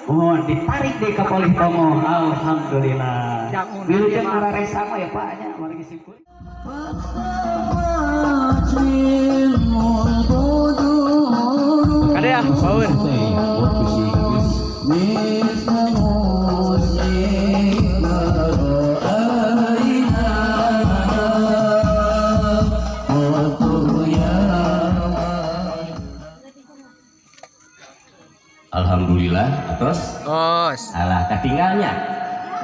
Mohon ditarik di ka polih tongoh. Alhamdulillah. Wilujeng ngararesa mah ya, Pak, nya wargi simkuring. Kade ya, power. Alhamdulillah atos. Tos. Alah, katinggalnya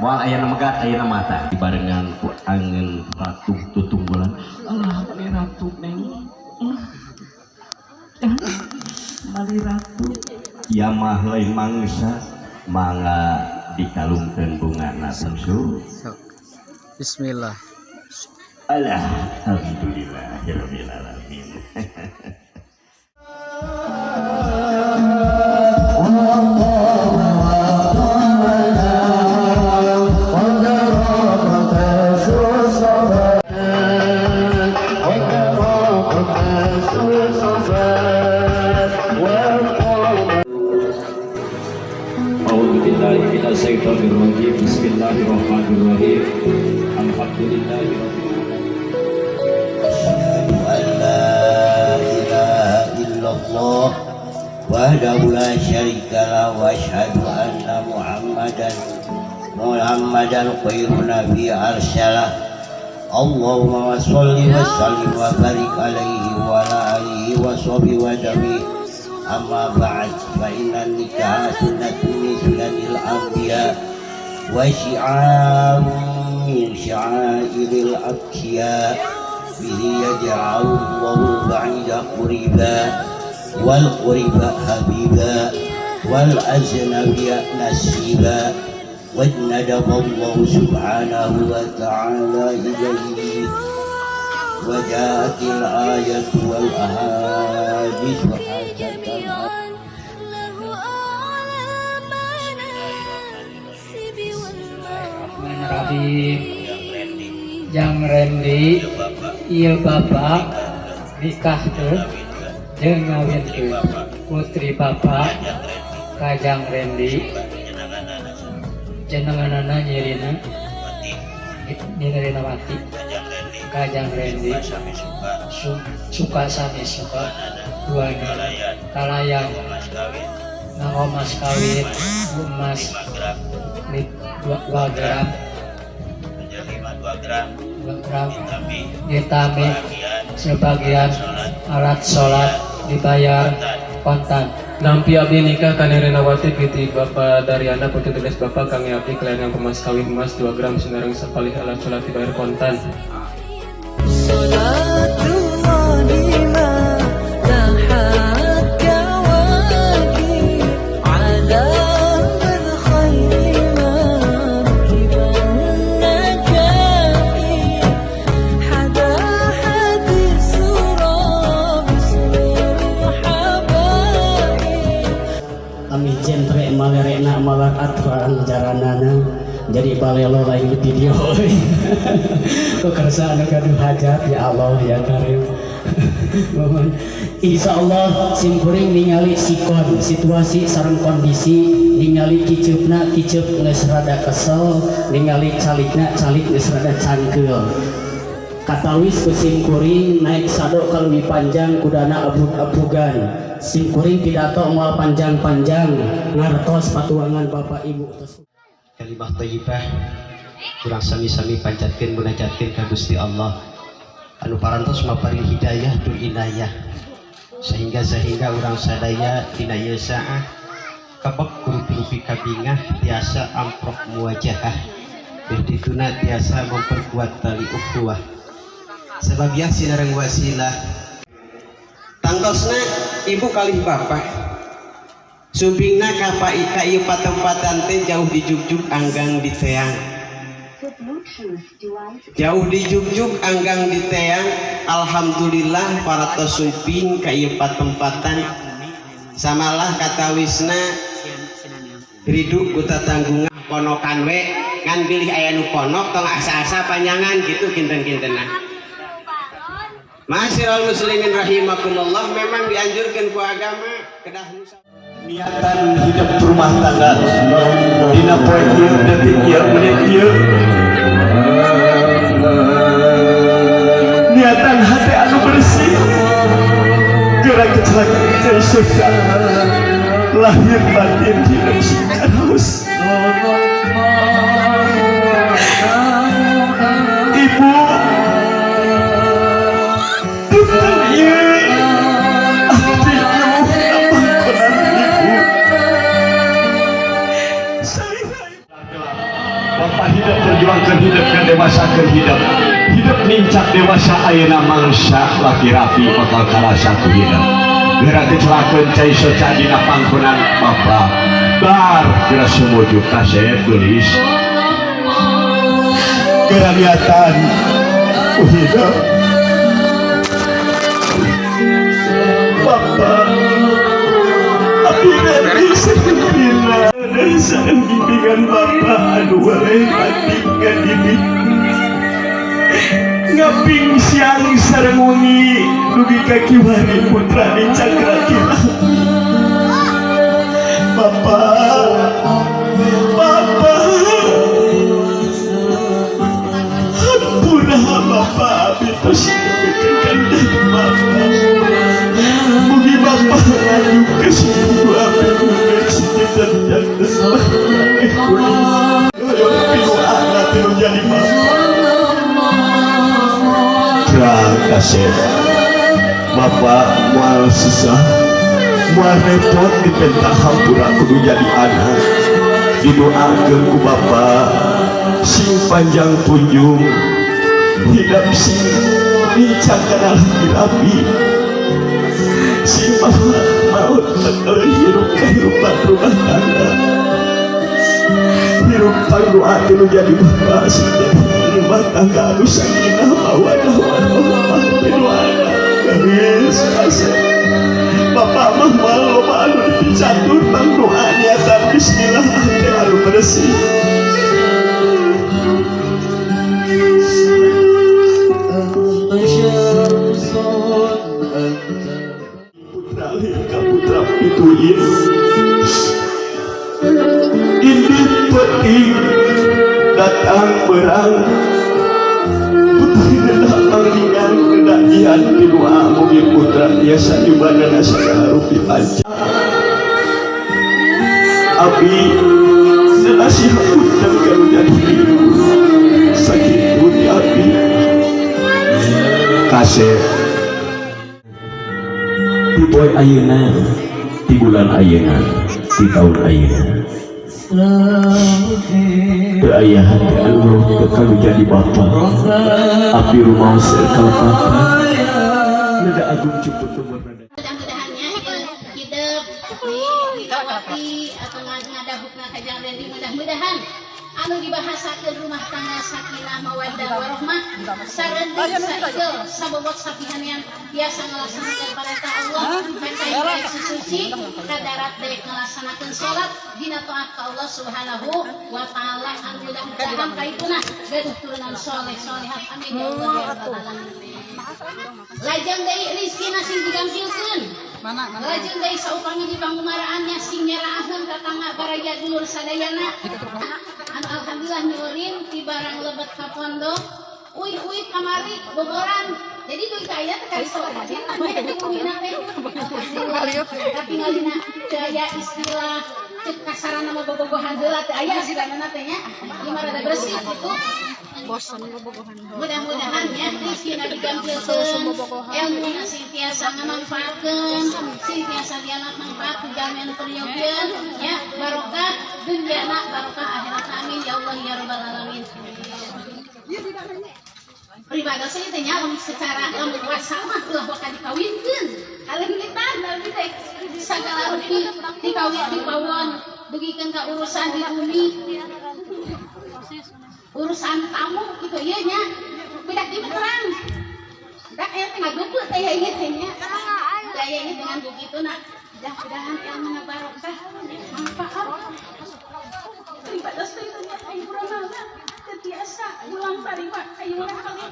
moal aya nu megat ayeuna mata dibarengan ku angeun ratu tutunggulan. Alah, mani ratu, Neng, mani ratu ya mah lain mangsa, mangga dikalungkeun bungana, bungsu. Sok. Bismillah. Alah, alhamdulillahirabbil alamin. أعوذ بالله من الشيطان الرجيم. بسم الله الرحمن الرحيم. الحمد لله رب العالمين. أشهد أن لا إله إلا الله وحده لا شريك له وأشهد أن محمدا خير نبي أرسله. اللهم صل وسلم وبارك عليه وعلى آله وصحبه وسلم. أما بعد، فإن النكاح سنة من سنن الأنبياء وشعار من شعائر الأتقياء. به يجعل الله البعيد قريبا والقريب حبيبا والأجنبي نسيبا، وندب الله سبحانه وتعالى إليه، وجاءت الآية والأحاديث حسنة. له أعلى المناصب. Bismillahirrahmanirrahim. Jang Rendi, ieu bapak nikahkeun jeung ngawinkeun putri bapak ka Jang Rendi, jenenganana Nyirina Nyirina Wati, ka Jang Rendi suka sami suka duana kalayan nganggo mas kawin emas 2 gram, 2 gram, ditambih sebagian alat sholat, dibayar kontan. Nampi abdi nikah ka Nirenawati piti Bapak Daryana, putri tugas Bapak, kangge abdi kalayan emas kawin emas 2 gram sinareng sapalih alat sholat, dibayar kontan. صلاة الله ما لاحت كواكب على الخير مركب النجاة حداحت السرى باسم الحبائب. Ami jentre malerekna malar aturan jaranana jadi balelo lain di video kok kersa anu gaduh hajat. Ya Allah, ya Karim. Mohon Insya Allah simkuring ningali sikon situasi sareng kondisi, ningali kiceupna kiceup geus rada kesel, ningali calikna calik geus rada cangkeul. Katawis ku simkuring naik sado kaleuwih panjang, kudana abug-abugan. Simkuring pidato moal panjang-panjang, ngartos patuangan Bapak Ibu tos. Kalimah thayyibah kurang sami-sami pancatkeun munajatkeun ka Gusti Allah anu parantos maparin hidayah tur inayah sehingga sehingga urang sadaya dina ieu saah kebek kurupi-rupi kabingah, tiasa amprok muwajahah, beh dituna tiasa memperkuat tali ukhuwah sebab ya sinareng wasilah. Tangtosna ibu kalih bapak sumpingna ka ka ieu patempatan teh jauh di jugjug anggang di teang, jauh di jugjug anggang di teang. Alhamdulillah para sumping ka ieu patempatan. Samalah katawisna riduk ku tatanggungan ponokan we, ngan bilih aya nu ponok tong asa-asa panjangan gitu kinten-kintenan. Ma'asyiral muslimin rahimakumullah, memang dianjurkan ku agama kedah nusa. Niatan hidup rumah tangga dina poe ieu detik ieu menit ieu niatan hati anu bersih gerak kecelak cai susah lahir batin hidup singkarus ibu dinten ieu abdi nyuwun pangkonan ibu. Bapak hidup berjuangkan hidup dan dewasakan hidup hidup nincak dewasa ayeuna mangsa laki rapi bakal karasa ku hidup geura kecelakeun cai soca dina pangkonan bapak bar geura sumuju kasep geulis geura niatan ku hidup bapak abdi rendi sendirilah dari sareng bimbingan bapak anu weleh hati ngadidik ngaping siang sareng wengi dugi ka kiwari putra dicakra kilapi bapak bapak hampura bapak abdi tos nyukeun bapak mugi bapak ngaju ke situ abdi dinten janten jadi kasih bapak mual susah mual repot dipenta hampura kudu jadi anak didoakeun ku bapak sing panjang punjung hidup sing lincah kana rapi sing maut bakal hirup kehidupan rumah tangga hirup pangdoa nu jadi bapak sing jadi rumah tangga anu sakinah mawaddah warahmah doana garis kasih bapak mah moal loba anu dipicatur pangdoa niatan bismillah teh anu bersih putra ka putra pituin ini penting datang berang putri datang ringan kedajian di doa mugi putra biasa ibadahna sakarupi panca abdi nasihat punten kalau jadi ibu sakitu di abdi kasih di poe ayeuna di bulan ayeuna di tahun ayeuna teu aya hati anu teu kalau jadi bapa abdi rumaos kalepatan nada agung cukup tumur nada. Mudah-mudahannya hidup di atau ngadahukna ka Jang Rendi mudah-mudahan anu dibahasakeun rumah tangga sakinah mawaddah warahmah sareng saigel sabobot sapihan yang biasa ngalaksanakeun perintah Allah kacai daek susuci kadarat daek ngalaksanakeun salat dina taat ka Allah Subhanahu wa taala anu mudah-mudahan kaituna gaduh turunan soleh solehat amin ya Allah ya rabbal alamin. Lajeng deui rizkina sing digampilkeun lajeng deui saupami di pangumaraannya sing nyaraaheun tatangga baraya dulur sadayana anu alhamdulillah nyurin ti barang lebet ka pondok uih-uih kamari boboran jadi duit aya teh kali sawadina tapi ngalina teu aya istilah cek kasarana mah bobogohan heula teu aya istilahna teh nya ieu mah rada bersih kitu. Mudah-mudahan ya rizkina digampilkeun ilmuna sing tiasa ngamanfaatkeun sing tiasa dianap manfaat ku jalmi anu peryogeun ya barokah dunyana barokah akhirat amin ya Allah ya rabbal alamin. Pribados teh nya secara lamun puasa mah ulah bakal dikawinkeun kaleungitan abdi teh sagala rupi dikawin dipawon dugikeun ka urusan di bumi urusan tamu gitu ieu nya budak ieu terang budak aya teh ngageupeuh teh ieu teh nya teh aya ieu dengan bugituna mudah-mudahan ilmuna barokah manfaat pribados teh nya aya urang mah teu tiasa ulang tarima aya urang kali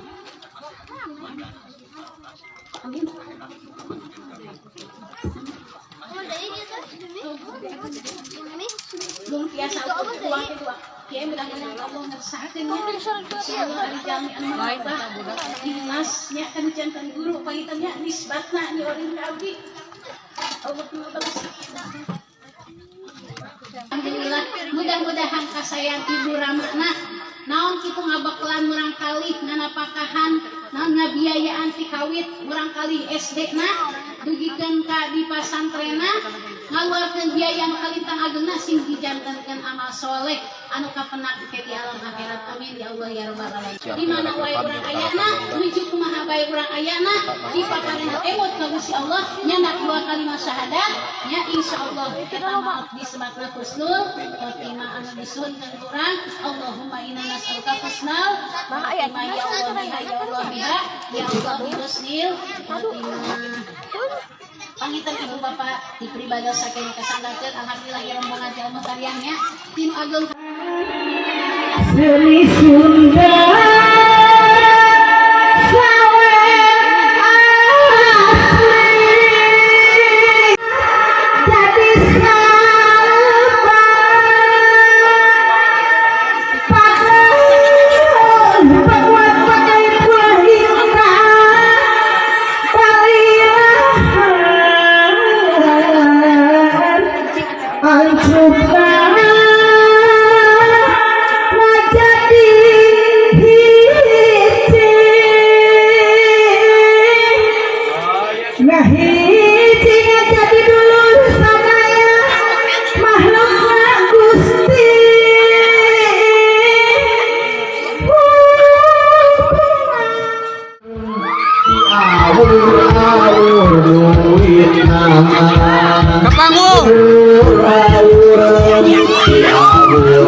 amin. Mung tiasa ukur uang teh dua. Kiai, mudah-mudahan Allah ngersakeun nya. Insyaallah ari jalmi anu mah ikhlas nya kan, janten guru panginten nya, nisbatna nyorin ka abdi. Allah bagus. Alhamdulillah, mudah-mudahan kasayang ibu ramana naon kitu ngabekelan murang kali nganapakahan, naon ngabiayaan ti kawit murang kali SD na dugikeun ka di pasantrena, ngaluarkeun biaya nu kalintang agengna, sing dijantenkeun amal soleh anu kapenak ke di alam akhirat. Amin ya Allah ya rabbal alamin. Di mana wae urang ayana, nuju kumaha bae urang ayana, di paparena emut ka Gusti Allah, nyandak dua kalimat syahadat nya, insyaallah eta maot disebutna husnul khotimah anu disuhunkeun urang. Allahumma inna nas'aluka husnal khotimah, ya Allah biha, ya Allah biha, ya Allah husnul khotimah. Panginten ibu bapak di pribados saking kasanggakeun, alhamdulillah ya, rombongan ti Allah tariangnya tim ageng. Seni Sunda sawer asli jadi sabar pakai pakai buah hingga balilahan ancupna jadi hiji. Nah, hiji jadi dulur sadaya makhluk Gusti. Awur-awur duitna. Ke panggung. Awur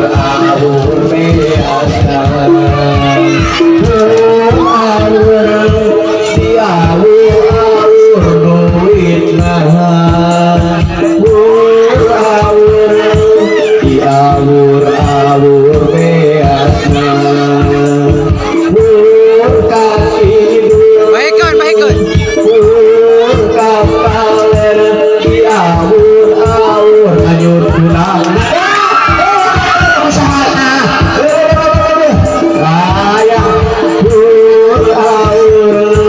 awur beasna. Awur awur duitna. Awur awur awur beasna. Baikkan, baikkan. Ka kaler diawur-awur hanyut tunang. Usahana aya awur diawur.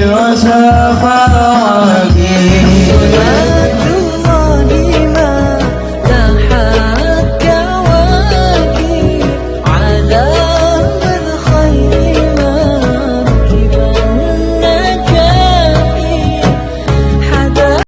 وشفاعة.